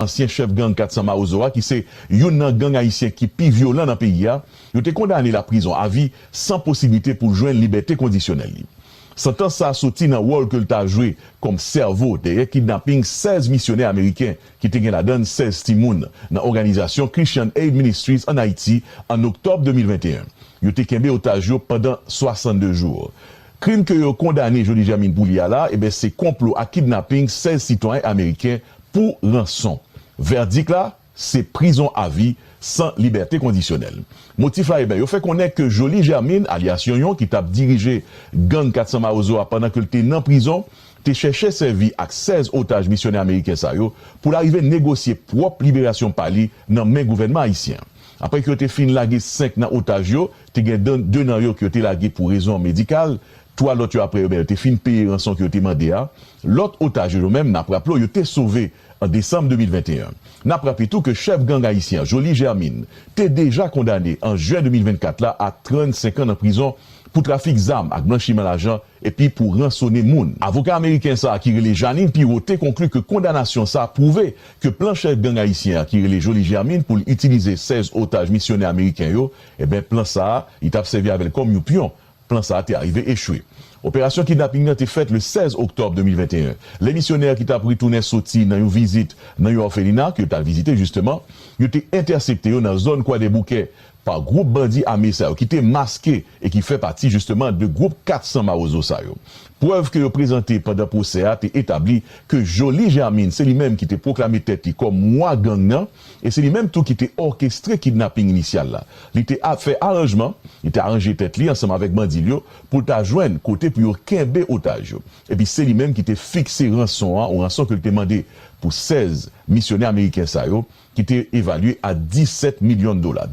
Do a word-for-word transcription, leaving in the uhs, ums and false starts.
ansyen chèf gang kat san Mawozo a, ki se youn nan gang ayisyen ki pi vyolan nan peyi a, yo te kondane l a prizon avi san posiblite pou l jwenn libète kondisyonèl li. Santans sa a soti nan wòl ke l ta jwe kòm sèvo dèyè kidnaping sèz misyonè ameriken ki te gen ladan l sèz timoun nan òganizasyon Christian Aid Ministries ann Ayiti an oktòb de mil venteyen. Yo te kenbe otaj yo pandan swasannde jou. Krim ke yo kondane Joly Germine pou li a la, eben, se konplo ak kidnaping sèz sitwayen ameriken pou ranson. Vèdik la, se prizon avi san libète kondisyonèl. Motif la, eben, yo fè konnen ke Joly Germine, alyas Yonyon, ki t ap dirije gang kat san Mawozo a pandan ke l te nan prizon, te chèche sèvi ak sèz otaj misyonè ameriken sa yo pou l arive negosye pwòp liberasyon pa li nan men gouvènman ayisyen an. Apre ke yo te fin lage senk nan otaj yo, te gen de, de nan yo ke yo te lage pou rezon medikal, twa lòt yo apre yo, ben, yo te fin peye ranson ke yo te mande a. Lòt otaj yo, yo menm, n ap raple w, yo te sove an desanm de mil venteyen. N ap raple tou ke chèf gang ayisyen an, Joly Germine, te deja kondane an jen de mil vennkat la a trannsenk an nan prizon pou trafik zam ak blanchiman lajan epi pou ransone moun. Avoka ameriken sa a ki rele Jeanine Pirro te konkli ke kondanasyon sa a pwouve ke plan chèf gang ayisyen an ki rele Joly Germine pou l itilize sèz otaj misyonè ameriken yo, eben, plan sa a, li t ap sèvi avè l kòm yon pyon. Plan sa a te arive echwe. Operasyon kidnaping nan te fèt le sèz oktòb de mil venteyen. Lè misyonè ki t ap retounen soti nan yon vizit nan yon òfelina ke yo t al vizite jisteman, yo te entèsepte yo nan zòn Kwadèboukè pa gwoup bandi ame sa yo ki te maske e ki fè pati jisteman de gwoup kat san Mawozo sa yo. Prèv ke yo prezante pandan pwosè a te etabli ke Joly Germine se li menm ki te pwoklame tèt li kòm wa gang nan e se li menm tou ki te òkestre kidnaping inisyal la. Li te a-, fè aranjman, li te aranje tèt li ansanm avèk bandi l yo pou l ta jwenn kote pou yo kenbe otaj yo. Epi se li menm ki te fikse ranson an, yon ranson ke l te mande pou sèz misyonè ameriken sa yo, ki te evalye a disèt milyon dola.